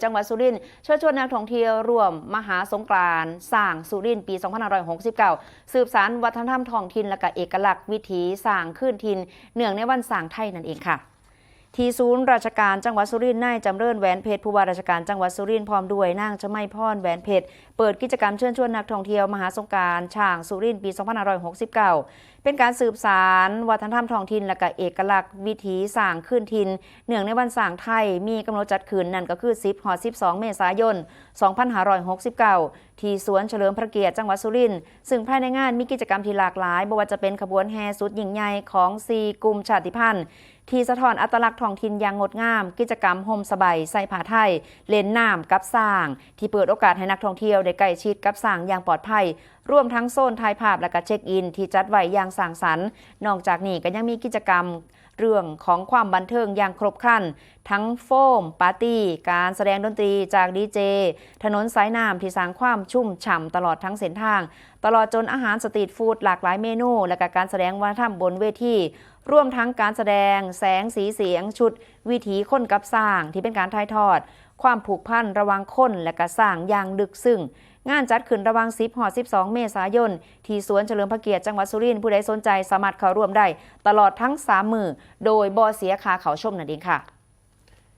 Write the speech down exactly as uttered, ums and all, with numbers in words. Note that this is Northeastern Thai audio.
จังหวัดสุรินทร์เชิญชวนนักท่องเที่ยวร่วมมหาสงกรานต์ช้างสุรินทร์ปี สองพันห้าร้อยหกสิบเก้า สืบสานวัฒนธรรมท้องถิ่นและก็เอกลักษณ์วิถีช้างคืนถิ่น เนื่องในวันช้างไทยนั่นเองค่ะ ที่ศูนย์ราชการจังหวัดสุรินทร์ นายจำเริญ แหวนเพชร ผู้ว่าราชการจังหวัดสุรินทร์ พร้อมด้วยนางชมัยพร แหวนเพชร เปิดกิจกรรมเชิญชวนนักท่องเที่ยวมหาสงกรานต์ช้างสุรินทร์ปี สองพันห้าร้อยหกสิบเก้า เป็นการสืบสานวัฒนธรรมท้องถิ่นและก็เอกลักษณ์วิถีช้างคืนถิ่น เนื่องในวันช้างไทย มีกำหนดจัดขึ้นนั่นก็คือ สิบ ฮอด สิบสอง เมษายน สองพันห้าร้อยหกสิบเก้า ที่สวนเฉลิมพระเกียรติจังหวัดสุรินทร์ ซึ่งภายในงานมีกิจกรรมที่หลากหลาย บ่ว่าจะเป็นขบวนแห่สุดยิ่งใหญ่ของสี่กลุ่มชาติพันธุ์ ที่สะท้อนอัตลักษณ์ท้องถิ่นอย่างงดงาม กิจกรรมห่มสบายใส่ผ้าไทย เล่นน้ำกับช้าง ที่เปิดโอกาสให้นักท่องเที่ยวได้ใกล้ชิดกับช้างอย่างปลอดภัย รวมทั้งโซนถ่ายภาพและก็เช็คอินที่จัดไว้อย่างสร้างสรรค์ นอกจากนี้ก็ยังมีกิจกรรมเรื่องของความบันเทิงอย่างครบครัน ทั้งโฟมปาร์ตี้ การแสดงดนตรีจากดีเจ ถนนสายน้ำที่สร้างความชุ่มฉ่ำตลอดทั้งเส้นทาง ตลอดจนอาหารสตรีทฟู้ดหลากหลายเมนู และก็การแสดงวัฒนธรรมบนเวที รวมทั้งการแสดงแสงสีเสียงชุดวิถีคนกับช้าง ที่เป็นการถ่ายทอดความผูกพันระหว่างคนและก็ช้างอย่างลึกซึ้ง งานจัดขึ้นระหว่าง สิบ ฮอด สิบสอง เมษายน ที่สวนเฉลิมพระเกียรติจังหวัดสุรินทร์ ผู้ใดสนใจสามารถเข้าร่วมได้ตลอดทั้งสามมื้อ โดยบ่เสียค่าเข้าชมนั่นเองค่ะ